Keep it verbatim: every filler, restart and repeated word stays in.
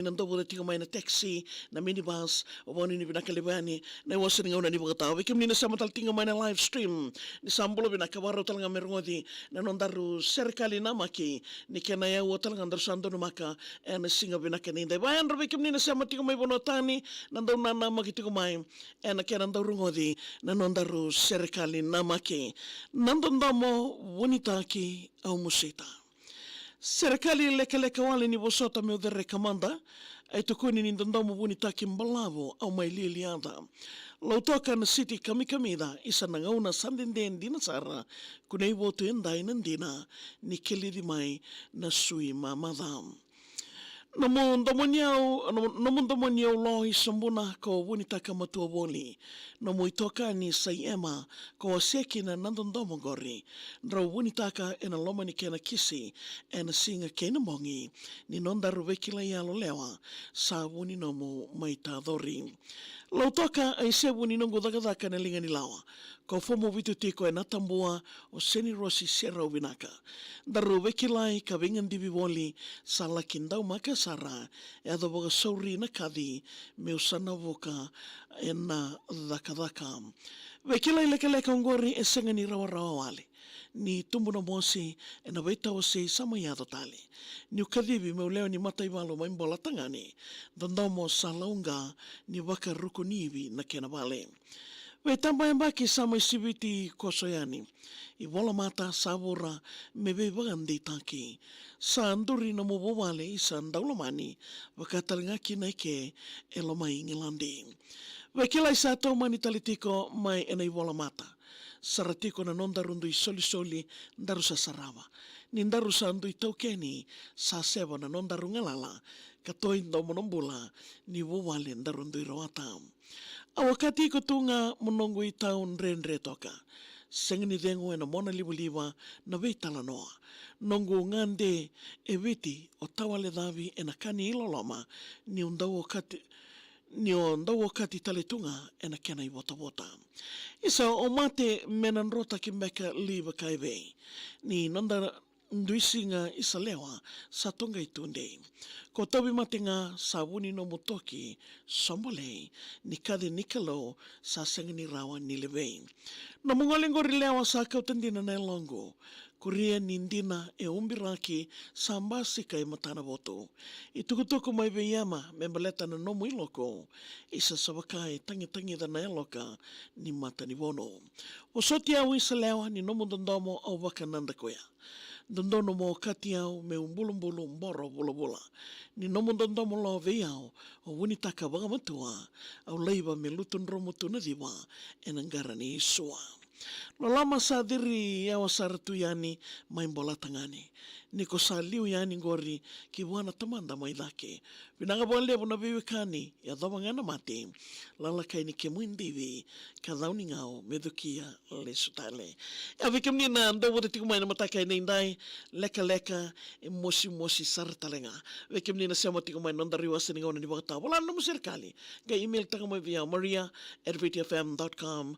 na dau vodo tiko mai na taxi, na minibus, o vau ni vinaka levu yani na iwase ni gauna ni vakatawa. Vei kemuni na sema tale tiko mai na live stream, ni sa bula vinaka, vakarau tale ga me rogoci na nodaru serekali namaki, ni kena yaua tale ga daru sa donumaka ena siga vinaka ni dai. Vayadra vei kemuni na sema tiko mai vanua tani, na dau nanamaki tiko mai ena kena dau rogoci na nodaru serekali namaki. Na dodomo vunitaki au musita. Serekali lekaleka wale ni vosota meu cereka mada, e tukuni ni dodomo vunitaki balavu au mai lialiada. Lautoka na siti kamikamica, isa na gauna sa dede dina sara, kunei votu e dai na dina, ni kelici mai na sui mamaca. Nomu domoni au, nomu, nomu domoni au lo i Sabuna ko vunitaka matua voli. Nomu itokani sa i Ema ko wasea kina na dodomo qori. Drau vunitaka ena loma ni kena kisi, ena siga kei na bogi. Ni nodaru veikilai yalo lewa, sa vuni nomu mai tacori. Lautoka a isevu ni noqu cakacaka na liga ni lawa. Ko fomu vitu tiko ena tabua, o Seni Rosi Serau vinaka. Daru veikilai ka veigadivi voli, sa laki daumaka sara, e yaco vakasauri na kaci, meu sa na vuka ena cakacaka. Veikilai lekaleka oqori e sega ni rawarawa wale. Ni tubu na mosi, ena veitawasei sa mai yaco tale. Niu kacivi meu lewe ni mataivalu mai Bolatagane. Dodomo sa lauqa, ni vakaruku ni ivi na kena vale. Veitabayabaki sa mai siviti koso yani. I Volamata sa vura me veivakadeitaki. Sa duri nomu vuvale i sa daulomani, vaka tale ga kina eke e loma i Igiladi. Veikilai sa taumani tale tiko mai ena i Volamata. Sara tiko na nodaru dui solisoli daru sa sarava. Ni daru sa dui taukeni sa seva na nodaru galala. Ka toi domo na bula ni vuvale daru dui rawata. Au a kati iko tu ga mo noqu itau dredre toka. Sega ni cegu ena mona livaliva na veitalanoa. Noqu gade e Viti o tawale cavi ena ka ni iloloma ni o dau okati, ni o dau okati tale tu ga ena kena ivotavota. Isa o mate me na drotaki beka li vaka e vei. Ni noda dui siga i Salewa sa toqai tudei. Ko tauvi mate ga sa vuni nomu toki sobolei, ni kaci ni Kalou sa sega ni rawa ni levei. Nomu gole qori lewa sa kauta dina na yaloqu. Kuria ni dina e ubiraki sa basika e matana votu. I tukutuku mai vei Ema me baleta na nomu iloko. Isa sa vaka e tagitagica na yaloka ni mata ni vonu. Vosoti au i Salewa ni nomu dodomo au vakanadakuya. Dodonu mo okati au meu bulubulu boro vulavula. Ni nomu dodomo lo vei au, o vunitaka vakamatua, au laiva me lutu dromu tu na civa, ena qara ni sua. Loloma sa ciri yawa sara tu yani mai Bolatagane. Ni ko sa liu yani qori ki vua na Tamada mai cake. Vinaka vakalevu na veiwekani, yacova ga na mate. Lalakai ni kemu idivi, ka cau ni gau me cukia lesu tale. Ia vei kemuni na dau vota tiko mai na mataka e nidai, lekaleka, e mosimosi sara tale ga. Vei kemuni na sema tiko mai na nodaru iwase ni gauna ni vakatawa, vola na nomu serekali. Qai email taka mai vei au, maria at viti f m dot com.